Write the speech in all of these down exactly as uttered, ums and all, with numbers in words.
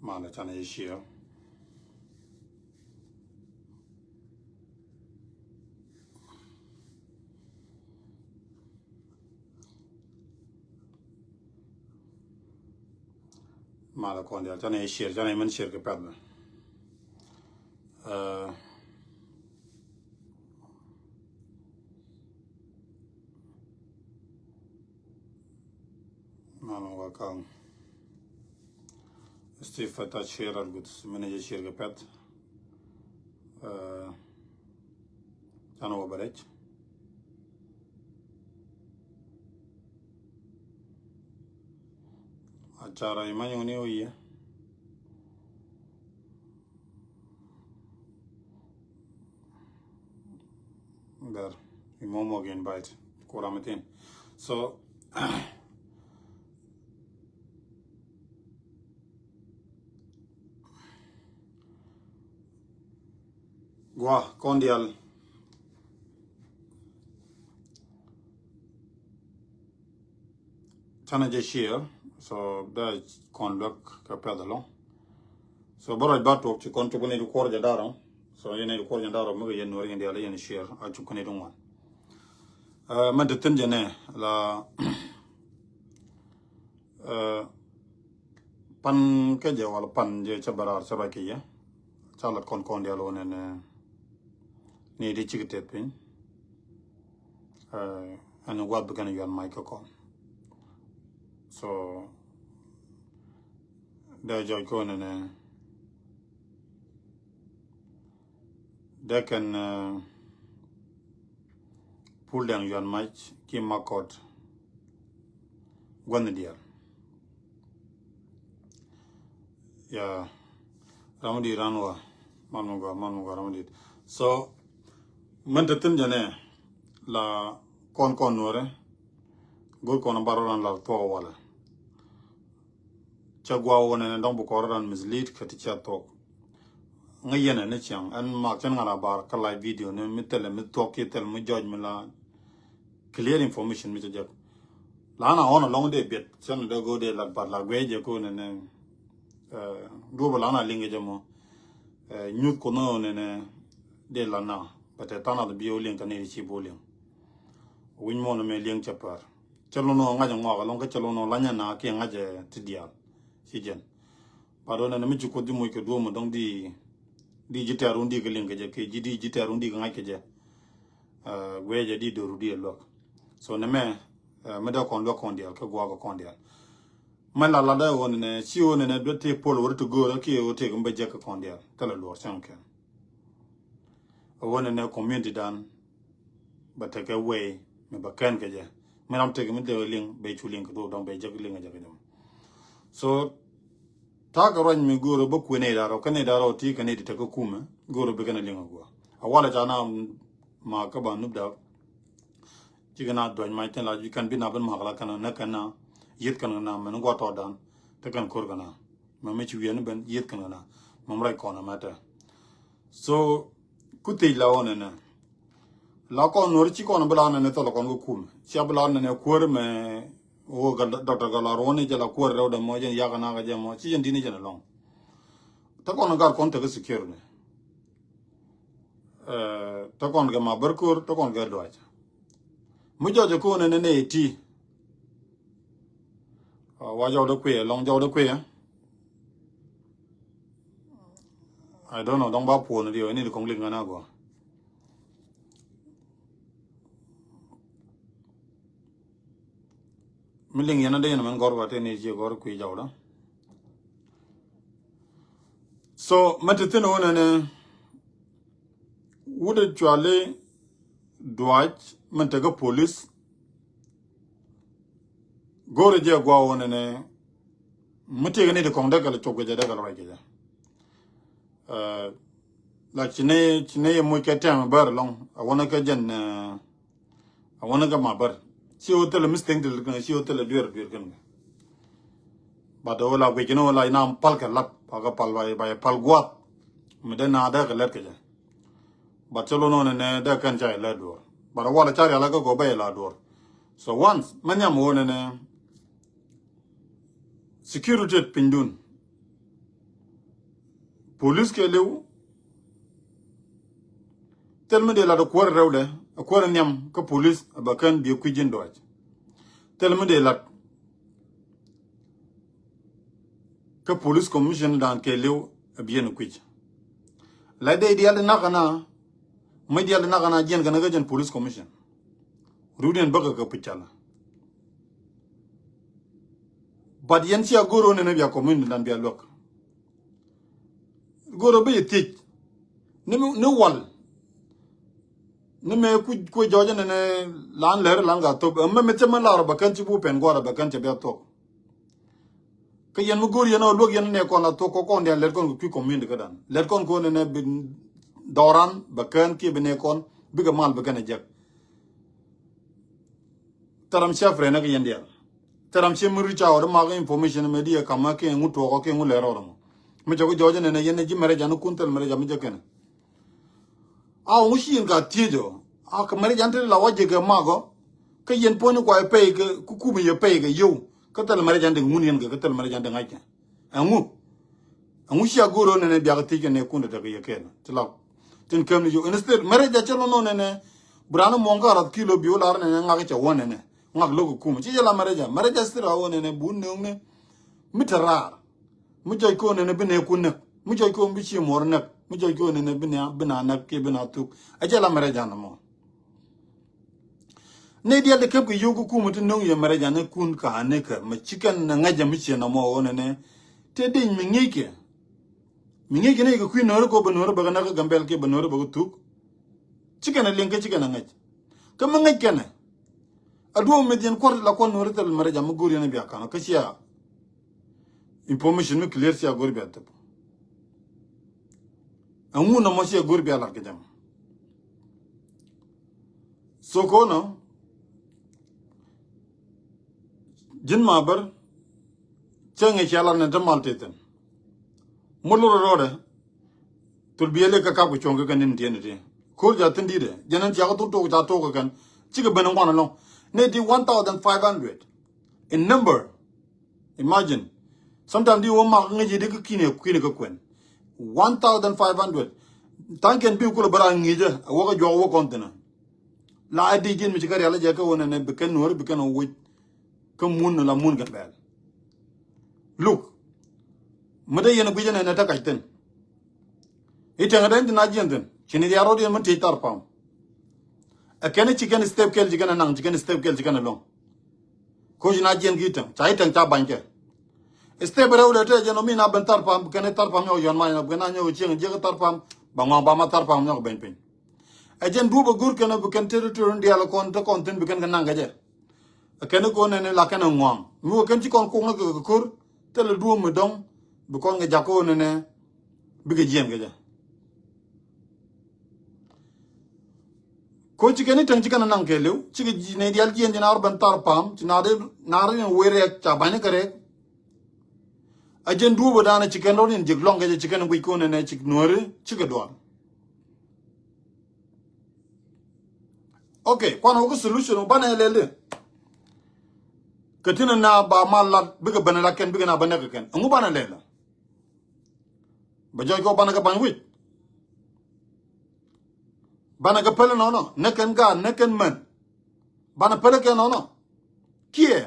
Malɛ canɛ jɛ share. Malɛ kɔn dial canɛ jɛ share, canɛ jɛ mɛn share kɛ pɛth mɛ. Eh, Mama wa kaŋ. Steve Fata share ar guth manager share kɛ pɛth. Eh, Canɛ wä bɛ rɛc. A cara imanyɛ wä ni wä yɛ. Ber imomok invite kura mi thin. So gua kɔn dial. Canɛ jɛ share. So da kɔn luek kɛ pɛth alɔ. So bä ruac ba tuɔk ci kɔn cuk ni di kuɔr jɛ darɔ. So yɛn ni di kuɔr jɛ darɔ mi kɛ yɛn nuɔr yɛn dial yɛn share a cuk ni di ŋuan. Eh, mɛn ti thin jɛ nɛ la eh, pan kɛ jɛ wal pan jɛ cɛ bɛ raar cɛ ruac kɛ yɛ. Ca lat kɔn kɔn dial wä nɛn ni di cik tet piny. Eh, ɛn guath bi kɛn yuan mac kä kɔn. So dee jɔc kɔn nɛn dee kɛn eh, pul dɛn yuan mac ki makɔt guath ni dial. Ya ram dit ran wa man mi gua man mi gua ram dit. So mɛn te thin jɛ nɛ la kɔn kɔn nuɔrɛ go̱r kɔn bar ran la thuɔk walɛ. Cɛ gua wä nɛ dɔŋ bi kɔr ran mislead kɛ ti cɛ thuɔk. Ŋa yɛn ni ciaŋ ɛn mak cɛn ŋa la bar kä live video ni mi thilɛ mi thuɔk ki thil mi judge mi la clear information mi cɛ jek. La na ɣɔn alɔŋ dee biɛt cɛn dee go̱o̱r dee lat bat la guiɛ jɛ ko nɛ nɛ. Duɔbɛ la na liŋ jɛ mɔ. Nyuth ko nɔ nɛ nɛ dee la na bɛ tɛ than a bi o liŋ ka ni ci bo liŋ. Winy mɔ nɛ mɛ liŋ cɛ pär. Cɛ lɔnɔ ŋa̱c ŋɔak alɔŋ kä cɛ lɔnɔ la nyɛ na kiɛ ŋa̱c ti diaal. Ci jɛn. Ba dɔn nɛ mi ci Kuoth di moc kɛ duɔm dɔŋ di di ji̱ tɛɛr wun di kɛ liŋ kɛ jɛ kɛ ji̱ di ji̱ tɛɛr wun di kɛ ŋa̱c kɛ jɛ. Guɛ jɛ di do̱ru di ɛ luäk. So nɛ mɛ mi dee kɔn luäk kɔn diaal kɛ guak kɔn diaal. Mɛ la la dee wun nɛ ci wun nɛ duet ti pol wur ti go̱o̱r ki wur ti kɛ mi bɛ jɛ kɛ kɔn diaal thilɛ luɔr cɛŋ kɛn. A wun nɛ community dan bɛ tekɛ wee mi bɛ kɛn kɛ jɛ mi ram tekɛ mi dee liŋ bɛ cu liŋ kɛ duɔr dɔŋ bɛ jɛ liŋ kɛ jɛ kɛ jɛ. So ta̱a̱ kɛ ruac mi go̱o̱rä bä kuëë nɛy da̱rɔ kä nɛy da̱rɔ ti kɛ nɛy ti tekɛ kumɛ go̱o̱rä bikɛ nɛ liŋ a guɔ. A walɛ ca na ma kä ba nup dak. Cikɛ na duac mac thin la ji̱ kɛn bi na ben mak la kɛn nä kɛn na yieth kɛn na mɛn guɔ tɔɔdan te kɛn ko̱r kɛn na mɛ mi ci wiɛn ben yieth kɛn na mɛ mi ruac kɔn mɛ tɛ. So ku thiec la ɣɔn ɛnɛ la kɔn nuɔr ci kɔn bi la nɛn thɔl kɔn kɛ kum cia bi la nɛn kuäär mɛ. Wä Doctor Galar wä ni jɛ la kuäär rɛw dɛ mɔ jɛn yak na kɛ jɛ mɔ ci jɛn dini jɛn alɔŋ. Te kɔn gar kɔn te kɛ security. Te kɔn kɛ ma bär ko̱r te kɔn kɛ duac. Mi jɔc kɔn ɛnɛ nɛ ti. Wa jɔw dɛ kuiɛ lɔŋ jɔw dɛ kuiɛ. I don't know dɔŋ ba puɔn di wä ni di kɔŋ lik ŋan a gɔ. Mi liŋ yɛn a dee yɛn mɛn gɔr ba te ni jiɛ gɔr kuiɛ jɔw dɛ. So mɛ ti thin wä nɛnɛ wut cuali duac mɛn tekɛ police. Go̱o̱rɛ jɛ gua̱a̱ wä nɛnɛ mi tëëkɛ ni ti kɔŋ dee kɛl cop kɛ jɛ dee kɛl ruac kɛ jɛ. La ci ni ci ni yɛ moc kɛ tɛm bär lɔŋ a wä ni kɛ jɛn a wä ni kɛ ma bär. Ci wä thilɛ mi thing ti lät kɛn ci wä thilɛ duer duer kɛn kɛ. But wä la guic ni wä la inam pal kɛ lat ba kɛ pal ba ba pal guath. Mi dee na dee kɛ lɛt kɛ jɛ. But cɛ lo̱n wä nɛnɛ dee kɛn ca ilɛ duɔr. But walɛ ca rial a kä gɔbɛ ila duɔr. So once mɛ nhiam wä nɛnɛ security piny dun. Polis kɛɛliw. Thil mi dee lat ɛ kuäär rɛwdɛ, ɛ kuäär nhiam kä polis ɛ bɛ kɛn biɛ kui̱ ji̱n dɔac. Thil mi dee lat kä polis commission dan kɛɛliw ɛ biɛn kui̱. La dee dial di nak ana, mi dial di nak ana jiɛn kɛn kä jɛn polis commission. Rut yɛn bäkɛ kɛ puc cala. But yɛn cia go̱r ɣän ɛn ɛ bia community dan bia luäk. Go̱r ɣän bi yɛ thiec ni, ni wal. Ni mɛ ku, ku jɔɔcɛ nɛnɛ lan lɛr lan ka thop. Mɛ mɛ cɛ mɛ lar bɛ kɛn ci bu pɛn guarɛ bɛ kɛn cɛ bia thok. Kä yɛn mi go̱r yɛn ɔ luäk yɛn nɛ kɔn la thok kɔ kɔn dian lɛt kɔn kɛ kui̱ community kä dan. Lɛt kɔn kɔ nɛnɛ bi dɔran bɛ kɛn kiɛ bi nɛ kɔn bikɛ mal bɛ kɛn ɛ jɛk. Thɛram cia friend kä yɛn dial. Thɛram cia mi reach out mak information mi di ɛ kamä kiɛ ŋu tuɔkɔ kiɛ ŋu lɛr ɔ rɔ mɔ. Mi cɛ ku jɔɔcɛ nɛnɛ yɛn ɛ ji̱ mɛrɛ jan kun thɛl mɛrɛ jan mi jɛ kɛnɛ. A ŋu ci yɛn ka thiec ɔ. A kɛ mɛrɛ jan ti la wa jɛ kɛ mak ɔ. Kä yɛn puɔ̱ny kua yɛ pɛy kɛ ku kum yɛ pɛy kɛ yio̱w. Kä thɛl mɛrɛ jan ti ŋun yɛn kɛ kä thɛl mɛrɛ jan ti ŋa̱c kɛ. Ɛŋu? Ɛŋu cia go̱o̱r ɣän nɛnɛ biak thiec kɛ nɛ kun dɛ tekɛ yɛ kɛn ti lak. Tin käm ni yio̱w instead mɛrɛ jan cɛ lɔ nɔ nɛnɛ. Bi ran muɔ̱ŋ kä rath kilo bi wä lar nɛnɛ ŋak cɛ wä nɛnɛ. Ŋak lo̱k kum ci jɛ la mɛrɛ jan mɛrɛ jan still a wä nɛnɛ bun nöŋ ni. Mi te raar. Mi jɔc ko̱n nɛnɛ bi nɛ kun näk. Mi jɔc ko̱n bi ci muɔr näk. Mi jɔc ko̱n nɛnɛ bi na bi na näk kiɛ bi na thuk. A jɛ la mɛrɛ jan mɔ. Nɛ diɛl ti käp kɛ yio̱w kä kumä ti no̱ŋ yɛ mɛrɛ jan ni kun ka ni kä mɛ ci kɛn nɛ ŋäc jɛ mi ciɛ nɔmɔ ɣöö nɛnɛ. Tëë deny mi ŋi̱i̱c kɛ. Mi ŋi̱i̱c kɛ ni kɛ kui̱ no̱ri kɛ bɛ no̱ri bɛ kɛ näk kä Gambɛl kiɛ bɛ no̱ri bɛ kɛ thuk. Ci kɛn a liŋ kä ci kɛn a ŋäc. Kä mi ŋäc kɛn ɛ. A duɔ̱ɔ̱p mi dhiɛn kuɔr ti la kuɔn no̱ri thil mɛrɛ jan mi go̱o̱r yɛn a bia ka̱n kä cia. Information mi clear cia go̱o̱r bia thop. Ɛŋu nɔmɔ cia go̱o̱r bia lat kɛ jam. So ko̱nɔ ji̱n ma bär. Cäŋ ɛ cia lat ni te mal te thin. Mul rɔ rɔɔdɛ. Thul biɛli kä kap kɛ cuɔ̱ŋ kä kɛ nin tiɛn ti ko̱r ca thin di̱tɛ jɛn ɛn cia kä thuk tok ca tok kɛ kɛn. Cikɛ ben in guan alɔŋ. Ni ti one thousand five hundred in number. Imagine. Sometimes di wä mak ŋäc yidi kä kinɛ kinɛ kä kuɛn. One thousand five hundred. Tha̱a̱ŋ kɛn bi kulɛ bä ra ŋi̱cä a wä kä juɔk wä kɔn thi̱n. La a di ji̱n mi ci kä rial jɛ kä wä nɛnɛ bi kɛn nuɔ̱ri bi kɛn wä wec. Kä mun la mun kɛn bɛɛl. Luk. Mi dee yɛn guic ɛnɛnɛ te kac thi̱n. I̱ tɛŋɛ dee in ti na jiɛn thi̱n ci ni rial rɔ̱diɛn mi tiec thar pam. Ɛ kɛn ci kɛn step kɛl ci kɛn naŋ ci kɛn step kɛl ci kɛn luɔ̱ŋ. Koci na jiɛn ki i̱ tɛŋ ca i̱ tɛŋ ca bany kɛ. Step rɛw lɛ te jɛn ɔ mi na ben thar pam kɛn thar pam nyɔk yɔn ma nyɔk ben na nyɔk cieŋ jiɛk thar pam ba ŋɔŋ ba ma thar pam nyɔk ben piny. Ɛ jɛn duɔp ɛ go̱r kɛn bi kɛn territory diaal kɔn te kɔn thin bi kɛn kɛ naŋ kɛ jɛ. Ɛ kɛn kɔn nɛn la kɛn ɛ ŋɔŋ mi wä kɛn ci kɔn kok nä kɛ kɛ ko̱r thilɛ duɔp mi dɔŋ bi kɔn kɛ jak kɔn nɛnɛ. Bikɛ jiɛn kɛ jɛ. Ko ci kɛn i̱ täŋ ci kɛn anaŋ kɛɛliw cikɛ ji̱ nɛy diaal jiɛn ji̱n ar ben thar pa̱a̱m ci naat i̱ naar i̱ wee rɛɛk ca ba̱ny kɛ rɛɛk. A jɛn duɔ̱ɔ̱p ɛ da̱a̱n ci kɛn rɔ̱t in jiɛk lɔ̱ŋ kɛ jɛ ci kɛn guic ko̱n ɛnɛ ci nuääri cikɛ duaar. Ok, kuan wä kä solution wä banɛ lɛl di. Kɛ tinɛ na ba mal lat bikɛ ben lat kɛn bikɛ na ben nɛk kɛ kɛn ɛŋu banɛ lɛl. Bɛ jɔc kɛ wä banɛ kɛ ba̱ny wi̱c. Banɛ kɛ päl inɔnɔ nɛ kɛn gaat nɛ kɛn män. Banɛ päl kɛ inɔnɔ. Kiɛ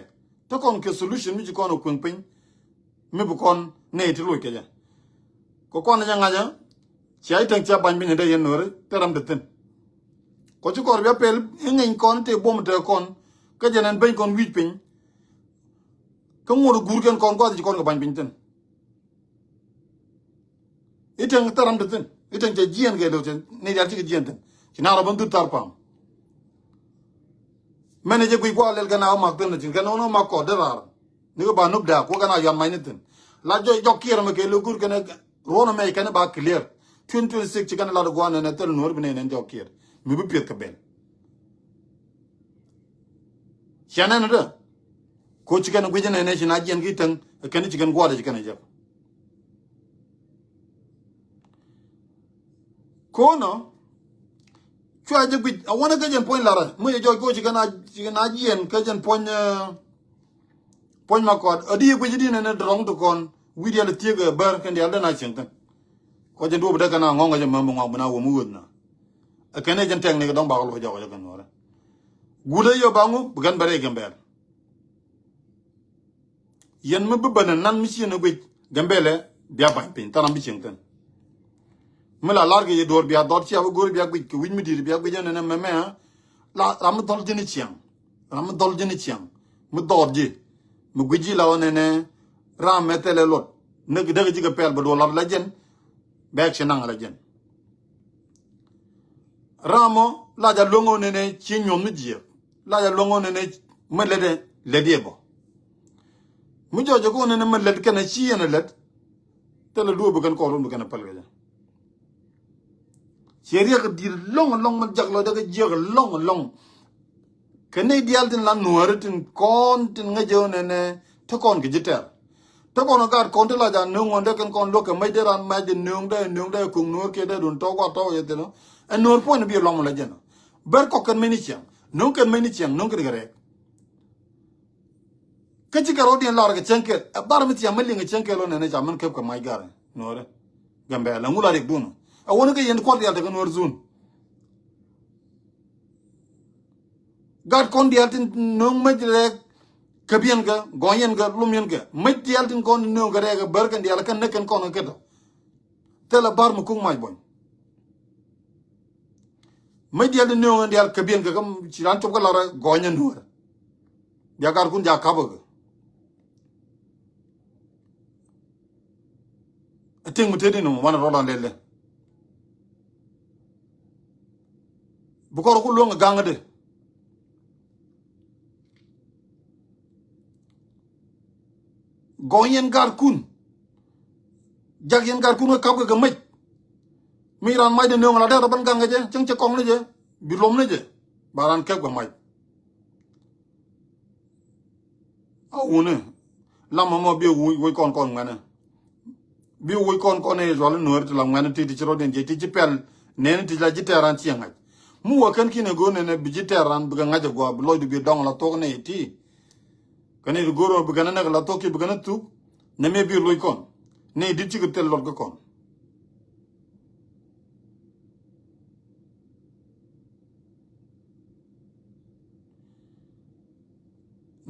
te kɔn kɛ solution mi ci kɔn ɛ kueŋ piny. Mi bi kɔn nɛy ti loc kɛ jɛ. Kɛ kɔn jɛ ŋa̱cä cia i̱ täŋ cia ba̱ny piny dee yɛn no̱ri te ram te thi̱n. Kɔ ci kɔr bia pɛl i̱ ŋeny kɔn te buɔ̱m te kɔn kä jɛ nɛn beny kɔn wi̱c piny. Kä ŋuɔ̱t guur kɛn kɔn gua̱th ci kɔn kɛ ba̱ny piny thi̱n. I̱ tɛŋ thar ram ti thi̱n i̱ tɛŋ cɛ jiɛn kɛ lo̱c ni diaal cikɛ jiɛn thi̱n. Ci na rɔ ben dhut thar pam. Mɛn i̱ jɛ guic gua̱a̱ lɛl kɛn a wä mak thi̱n ni thi̱n kɛn wä mak kɔt dee raar. Ni kɛ ba nuk daak wä kɛn a yɔam mac ni thi̱n. La jɔc jɔk kiɛr mɛ kɛ lo̱c guur kɛn ruɔ̱n mɛ kɛn ba clear. Twenty twenty six ci kɛn lat gua̱a̱ nɛn ɛ thil nuɔ̱ɔ̱r bi nɛn ɛn jɔk kiɛr mi bi piɛth kɛ bɛl. Cia nɛn dä. Ko ci kɛn guic nɛn ci na jiɛn ki täŋ kɛn ci kɛn guɔdɛ ci kɛn jɛ. Ko̱nɔ cua jɛ guic a wanɛ kä jɛn puɔ̱ny larɛ mi jɛ jɔc ko ci kɛn a jiɛn kä jɛn puɔ̱ny. Puɔ̱ny ma kɔt a di guic di nɛn drɔŋ ti kɔn wi̱diɛl thiek bär kɛn diɛl den a cieŋ thi̱n. Kɔ jɛ duɔp dee kɛn a ŋɔŋ kɛ jɛ mɛm bi ŋɔak bi na wä mi ɣöth na. Ɛ kɛn ɛ jɛn tɛk ni kɛ dɔ̱ŋ bakɛ luɔc jɔk jɛ kɛn nuɔrɛ. Guut ɛ yɔ ba ŋu bi kɛn bɛ rɛy Gambɛl. Yɛn mi bi bänɛ nan mi ciën ɛ guic Gambɛlɛ bia ba̱ny piny tharan bi cieŋ thin. Mi la lar kɛ yɛ duɔr bia dhɔt cia bi go̱r bia guic kɛ wi̱c mi di̱i̱t bia guic ɛn ɛn ɛmɛ mɛ. La ram mi dhɔl ji̱n i̱ ciaŋ. Ram mi dhɔl ji̱n i̱ ciaŋ. Mi dhɔt ji̱. Mi gui̱c ji̱ la ɣän ɛnɛ. Ram mɛ thɛlɛ luɔt. Näk däk ji̱ kɛ pɛl bɛ duɔl lat la jɛn. Bɛ action naŋ la jɛn. Ram mɔ la ja luäŋ ɣän ɛnɛ ci nyuɔ̱th mi jiɛk. La ja luäŋ ɣän ɛnɛ mi lɛt ɛ lɛt yɛ bɔ. Mi jɔc jɛ kɔn ɛnɛ mi lɛt kɛn ɛ ci yɛn ɛ lɛt. Thilɛ duɔ̱ɔ̱p bi kɛn kɔɔr wun bi kɛn ɛ päl kɛ jɛ. Ciɛ riɛk di̱i̱t lɔŋ lɔŋ mi jak lɔcdɛ kɛ jiäk lɔŋ lɔŋ. Kɛ nɛy diaal tin la nuääri tin kɔn tin ŋäcɛ ɣän ɛnɛ te kɔn kɛ ji̱ tɛr. Te kɔn ɛ gaat kɔn ti la ja nööŋ ɣän dee kɛn kɔn luäk kɛ mec dee ran mɛc dee nööŋ dee nööŋ dee ko̱ŋ nuäär kiɛ dee dun tɔ̱ gua̱a̱th tɔ̱ yɛ thin ɔ. Ɛ nuäär puɔ̱ny ni bi lɔŋ mi la jɛn ɔ. Ber kɔk kɛn mec ni ciaŋ nööŋ kɛn mec ni ciaŋ nööŋ kɛn kɛ rɛɛk. Kä cikɛ rɔ̱diɛn lar kɛ cäŋ kɛl ɛ bar mi thiam mi liŋ kɛ cäŋ kɛl ɣän ɛn ɛ ca mɛn kɛp kɛ mac garɛ nuɔrɛ. Gambɛl ɛŋu la riɛk dun ɛ wä ni kɛ yɛn kuɔr diaal tekɛ nuɔr dhun. Gat kɔn diaal tin nööŋ mec rɛɛk käp yɛn kɛ gɔny yɛn kɛ lum yɛn kɛ mec diaal tin kɔn nööŋ kɛ rɛɛk ɛ bär kɛn diaal kɛn näk kɛn kɔn kɛ kɛtɔ. Thilɛ bar mi kuŋ mac buɔ̱ny. Mec diaal tin nööŋ kɛn diaal käp yɛn kɛ kä ci raan cop kä lar ɛ gɔny yɛn nuɔrɛ. Bia gat kun ja kap ɛ kɛ. Ɛ tiŋ mi tëëdi ni mɔ wanɛ rɔl an lɛlɛ. Bi kɔr ku luäŋ ɛ gaŋ ɛ dee. Gɔny yɛn gat kun. Jak yɛn gat kun kä kap kɛ kɛ mec. Mi ran mac dee nööŋ la dee rɔ ben gaŋ kɛ jɛ cäŋ cɛ kɔŋ ni jɛ bi lom ni jɛ. Ba ran kɛp kɛ mac. A wuni lam mɔ bi wuc wuc kɔn kɔn ŋuɛnɛ. Bi wuc kɔn kɔn ni Israel nuɔri ti la ŋuɛnɛ ti ti ci rɔdiɛn jɛ ti ci pɛl nɛni ti la ji̱ tɛran ciɛ ŋa̱c. Mi wä kɛn kinɛ go̱o̱r nɛnɛ bi ji̱ tɛran bi kɛ ŋa̱c a gɔaa bi lɔcdu bi dɔŋ la thok nɛy ti. Kɛn i̱ go̱o̱r bi kɛn näk la thok ki bi kɛn thuk nɛ mi bi luc kɔn. Nɛy dit cikɛ thil luɔt kä kɔn.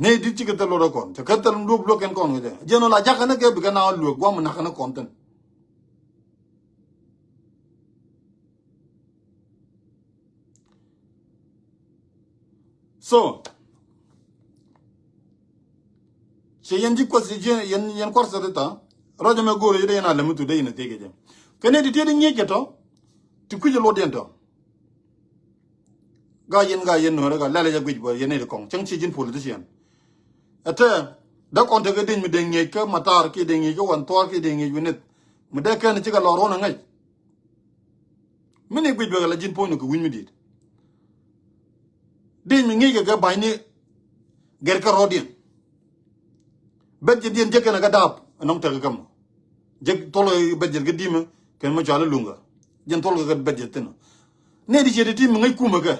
Nɛy dit cikɛ thil luɔt kä kɔn cɛ kɛ thil luɔk luɔk kɛn kɔn kɛ jɛ jɛn ɔ la jakä ni kɛ bi kɛn a luɔk guam nak kɛn kɔn thin. So ciɛ yɛn ji̱ kuɔth ciɛ yɛn yɛn kuɔth sɛ ti tha rɔcɛ mɛ go̱o̱r yɛ dee yɛn a lɛm mi thu dee yɛn a thik kɛ jɛ. Kɛ nɛy ti tiet i̱ ŋi̱i̱c kɛ tɔ ti kui̱c luɔt yɛn tɔ. Ga yɛn ga yɛn nuɔrɛ ga lɛlɛ jɛ guic bä yɛn ni di kɔŋ cäŋ ci ji̱n politician. Ɛ tɛ dee kɔn tekɛ deny mi dee ŋi̱eec kä matar kiɛ dee ŋi̱eec kä wan thuɔɔr kiɛ dee ŋi̱eec wi̱nith. Mi dee kɛn cikɛ lɔ ruɔ̱n ɛ ŋäc. Mi ni guic bɛ kɛ la ji̱n puɔ̱ny ni kɛ wi̱ny mi di̱i̱t. Deny mi ŋi̱eec kɛ kɛ ba̱ny ni gɛr kɛ rɔɔdiɛn. Bɛt jɛ diɛn jɛ kɛn ɛ kɛ daap ɛnɔŋ tekɛ käm. Jɛ thol ɛ bɛt jɛ kɛ di̱mɛ kɛn mɛ cual ɛ luŋä. Jɛn thol kɛ kɛ bɛt jɛ thin ɔ. Nɛy di ciɛ ti ti mi ŋäc kumɛ kɛ.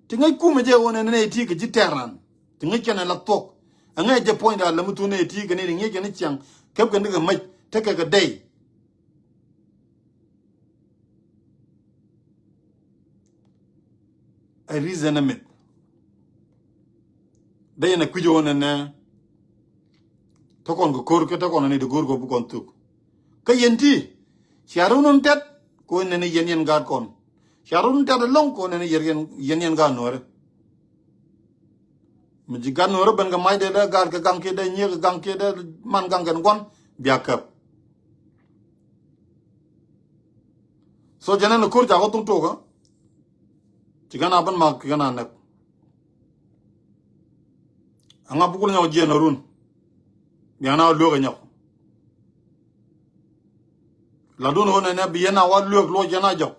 Ti ŋäc kumɛ jɛ ɣöö nɛn nɛy ti kɛ ji̱ tɛ̈r ran ti ŋäc kɛn ɛ la thuɔ̱k. Ɛ ŋäc jɛ puɔ̱ny daal lämi thun nɛy ti kɛ nɛy ti ŋi̱eec kɛn i̱ ciaŋ kɛp kɛn ti kɛ mäc tekɛ kɛ dey. Ɛ reason ɛ mith. Dee yɛn ɛ kui̱c ɣöö nɛnɛ te kɔn kɛ ko̱r kä te kɔn ɛ ni ti go̱o̱r kɛ bi kɔn thuk. Kä yɛn ti cia run in tɛt kɛ ɣöö nɛnɛ yɛn yɛn gaat kɔn. Cia run in tɛt ɛlɔ̱ŋ kɛ ɣöö nɛnɛ yɛn yɛn yɛn gaat nuɔ̱ɔ̱rɛ. Mi ji̱ gat nuɔ̱ɔ̱rä ben kɛ mac dee dee gaat kɛ gaŋ kiɛ dee nyiek kɛ gaŋ kiɛ dee man gaŋ kɛn gua̱n bia käp. So jɛn ɛn ko̱r ca kɔ thuk tokä. Ci kɛn a ben mak kɛ kɛn a nɛk. Aŋa bukul nyɔk jiɛn a run. Bia na luek a nyɔk. La dun ɣöö nɛnɛ bi yɛn a wa luek luɔc yɛn a jɔk.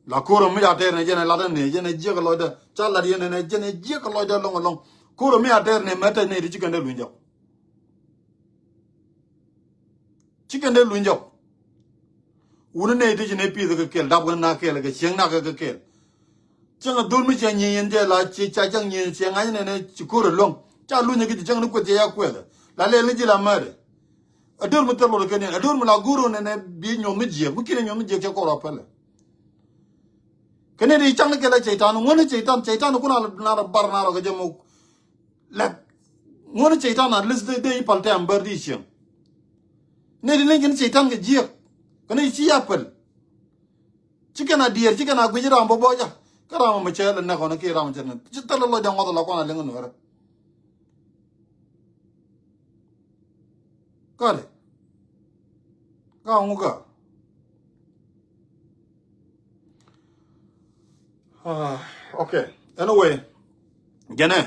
La ko̱r mi ca tɛɛr ni jɛn ɛ lat ni jɛn ɛ jiäk ɛ lɔcdä ca lat yɛn ni jɛn ɛ jiäk ɛ lɔcdä lɔŋ ɛlɔŋ. Ko̱r mi ca tɛɛr ni mɛ tɛc ni ti ci kɛn dee luny jɔk. Ci kɛn dee luny jɔk. Wuni ni ti ci ni pi̱th kɛ kɛl dap kɛ na kɛl kɛ cieŋ na kɛ kɛ kɛl. Cäŋ a dhol mi cɛ nyieny yɛn jɛ la ci ca cäŋ nyieny cɛ ŋa̱c nɛnɛ ci ko̱r ɛlɔ̱ŋ. Ca lunyɛ ki ci cäŋ ni kueth cɛ ya kueth. La lɛl ni ji̱ la mɛri. A döör mi thil luɔt kɛ niɛn a döör mi la go̱o̱r ɣän nɛnɛ bi nyuɔth mi jiɛk mi ki̱n nyuɔth mi jiɛk cɛ kɔr a pɛlɛ. Kɛ ni di cäŋ ni kɛ la cɛytan ŋuɔ̱n ni cɛytan cɛytan kun a la bar na rɔ kɛ jɛ muk. Lɛk ŋuɔ̱n ni cɛytan at least dee dee pal tɛm bär di cieŋ. Ni di ni kɛ ni cɛytan kɛ jiɛk kɛ ni ci ya pɛl. Ci kɛn a diɛɛr ci kɛn a guic ram bä bɔca. Kä ram mɛ cɛ lɛ nɛk ɣɔn ki ram cɛ nɛ ci thilɛ lɔcdɛ ŋɔth la kuan a liŋ nuɛrɛ. Kari ka ŋuka. Ah, okay. Anyway, jɛnɛ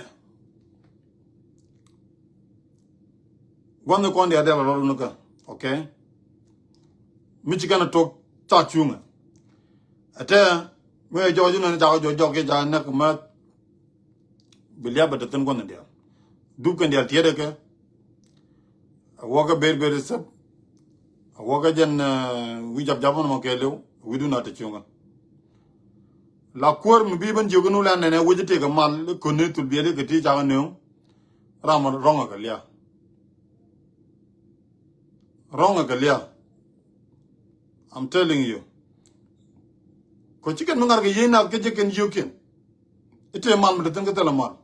gua̱n ni kɔn diaal diaal a rɔɔd wun kä. Okay. Mi ci kɛn a tok ca cuŋɛ. Ɛ tɛ mi ɛ jɔɔc inɔni cakɔ jɔɔc jɔɔk kiɛ cakɔ nɛk mɛ. Bi liap bɛ te thin gua̱n ni diaal dup kɛn diaal tiɛɛdɛ kɛ. A wä kä ber ber sep. A wä kä jɛn wi̱c jap jap mɔn mɔ kɛɛliw wi̱dun a te cuŋä. La kuäär mi bi ben jiök ni wulɛ nɛnɛ wec itek mal ikoni thul biɛli kɛ ti cak inööŋ. Ram rɔŋ a kɛ lia. Rɔŋ a kɛ lia. I'm telling you. Kɔ ci kɛn mi ŋar kɛ yiey nath kä jɛ kɛn yiokiɛn. Ite mal mi te thin kä thilɛ mal.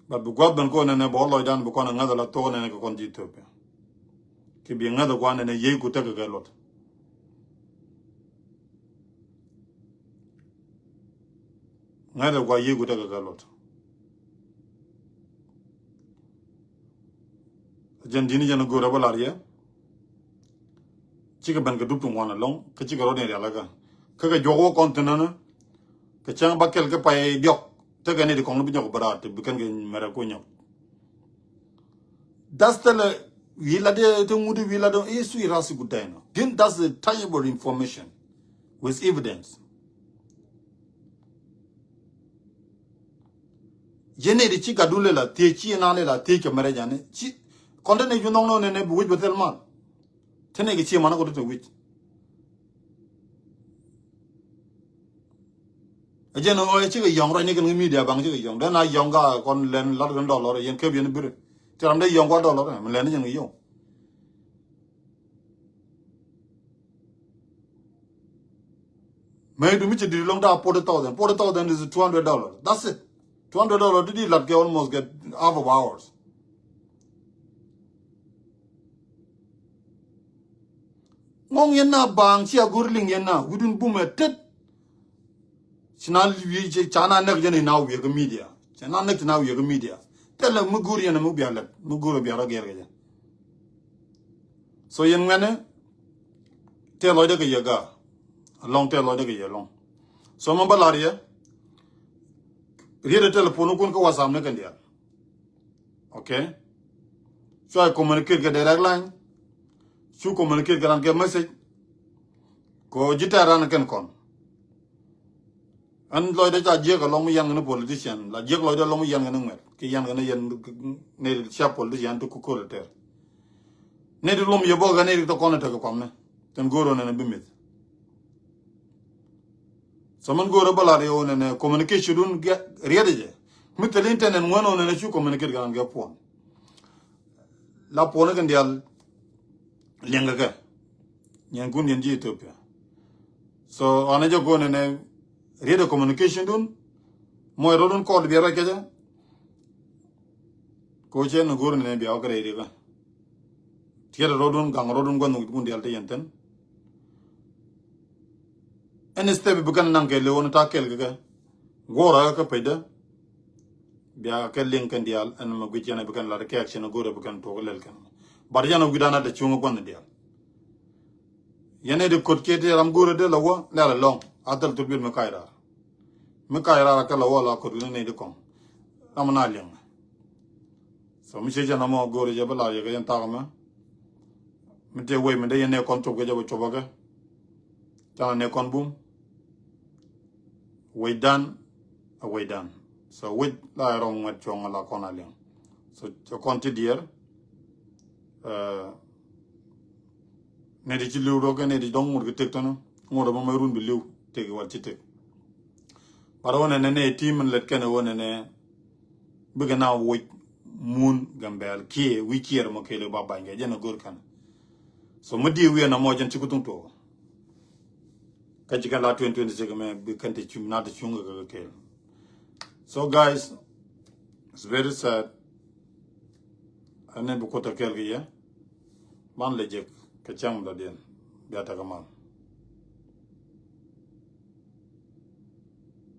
But bi guath ben ko nɛnɛ bɔ lɔcdan bi kɔn a ŋäth la thok nɛnɛ kɛ kɔn ji̱ Ethiopia. Ki bi ŋäth a guan nɛnɛ yiey ku tekɛ kɛ luɔt. Ŋäth a guan yiey ku tekɛ kɛ luɔt. Jɛn di̱n jɛn go̱o̱r a bä lar yɛ. Cikɛ ben kɛ dup ti ŋuan alɔŋ kä cikɛ rɔ̱t in rial kä kä kɛ juɔk wä kɔn thin nänä. Kɛ cäŋ ba kɛl kä pay diɔk tekɛ ni di kɔŋ ni bi nyɔk bä raat ti bi kɛn kɛ mɛrɛ ku nyɔk. Das thilɛ wi̱i̱ lat dee te ŋut wi̱i̱ lat dee i̱ sui ras i̱ gut dɛn ɔ gin. That's the tangible information with evidence. Yɛn nɛy ti ci gatdu lɛ la thiec ci yɛn na lɛ la thiec kɛ mɛrɛ jani ci kɔn te nɛy cu nhɔk nɔ nɛnɛ bi wi̱c bɛ thil mal. Te nɛy kɛ ci man kɔ te te wi̱c. A jɛn ɔ ci kɛ yɔŋ ruac ni kɛn kɛ media baŋ ci kɛ yɔŋ den a yɔŋ ka kɔn lɛn lat kɛn dɔlɔr yɛn kɛp yɛn biri. Ti ram dee yɔŋ kua dɔlɔr mi lɛn ni jɛn kɛ yɔŋ. Mɛ du mi ci di lɔŋ ta forty thousand. Forty thousand is two hundred dollars. That's it. Two hundred dollars di di lat kɛ almost get half of hours. Ŋɔŋ yɛn na baaŋ ci a go̱r liŋ yɛn na wi̱dun bumɛ tet. Ci na wi̱i̱ ci ca na näk jɛn ina wi̱i̱ kä media. Ci na näk ci na wi̱i̱ kä media. Thilɛ mi go̱o̱r yɛn mi bia lɛt mi go̱o̱r bia rɔ gɛr kɛ jɛ. So yɛn ŋuɛnɛ tɛɛ lɔcdɛ kɛ yɛ gaa. Alɔŋ tɛɛ lɔcdɛ kɛ yɛ lɔŋ. So mɛ bä lar yɛ. Riet ɛ telephone kun kä WhatsApp ni kɛn diaal. Okay. Cu a communicate kɛ direct line. Cu communicate kɛ ran kɛ message. Kɔ ji̱ tɛɛr ran kɛn kɔn. Ɛn lɔcdɛ ca jiɛk alɔŋ mi yan kɛn politician la jiɛk lɔcdɛ alɔŋ mi yan kɛn ŋuɛt ki yan kɛn yɛn. Ni cia politician ti kukol tɛɛr. Ni ti lom yɛ bok kɛn ni ti tɔ kɔn tɛk kɔmni. Tɛn go̱o̱r ɔ nɛn bi mith. So min go̱o̱rä bä lar yɛ wä nɛnɛ communication dun riɛt jɛ mi thil internet ŋuɛn wä nɛnɛ cu communicate kɛ ran kɛ puɔn. La puɔn kɛ dial liɛŋ kɛ kɛ nyɛn kun yɛn ji̱ Ethiopia. So ɣan jɛ go̱o̱r nɛnɛ riɛt communication dun mɔc rɔ dun kɔɔt biɛ rɔ kɛ jɛ. Ko cɛ ni go̱o̱r nɛnɛ biɛ wä kɛ rɛy rikä. Tiɛt rɔdun gaŋ rɔdun gua̱n nhuk kun dial te yɛn thin. Ɛn step bi kɛn naŋ kɛ lewon ta kɛl kɛ kɛ. Guɔrä kɛ pecdä. Bia kɛ liŋ kɛn dial ɛn mɛ guic yɛn bi kɛn lat kɛ action go̱rä bi kɛn tuɔk lɛl kɛn. Bat yɛn wi̱dan a te cuŋ gua̱n dial. Yɛn ɛ di kot kiɛ ti ram go̱rä dee la wä lɛl alɔŋ a thil thurbil mi kac raar. Mi kac raar a kɛ la wä la kot wi̱n ni di kɔŋ. Ram na liŋ. So mi ciec ɛn amɔ go̱o̱ri jɛ bä la yɛ kɛ yɛn thak mɛ. Mi tëë wec mi dee yɛn nɛ kɔn cop kɛ jɛ bä cop akɛ. Canɛ nɛ kɔn bum. Wecdan a wecdan. So wec la yɛ rɔm ŋuɛt cuɔ̱ŋ la kɔn a liŋ. So cɛ kɔn ti diɛɛr. Nɛ ti ci li̱w rɔ kɛ nɛ ti dɔ̱ŋ ŋot kɛ tëk tɔnɔ. Ŋot ɛ mɔ mɛ run bi li̱w tëk wal ci tëk. But wä nɛnɛ nɛ team in lät kɛnɛ wä nɛnɛ bikɛ na woc mun Gambɛl kiɛ wi̱i̱ kiɛɛr mɔ kɛɛl ba bany kɛ jɛn a go̱r kɛn. So mi diɛ wi̱i̱ ɛn a mɔ jɛn ci ku thuŋ tuɔɔk. Kä ci kɛn la twenty twenty-six mɛ bi kɛn ti cuŋ na ti cuŋ kɛ kɛ kɛɛl. So guys, it's very sad. Ɛn ni bi kuoth a kɛɛl kɛ yɛ. Ban lɛ jek kɛ cäŋ mi dɔ̱diɛn. Bia tekɛ mal.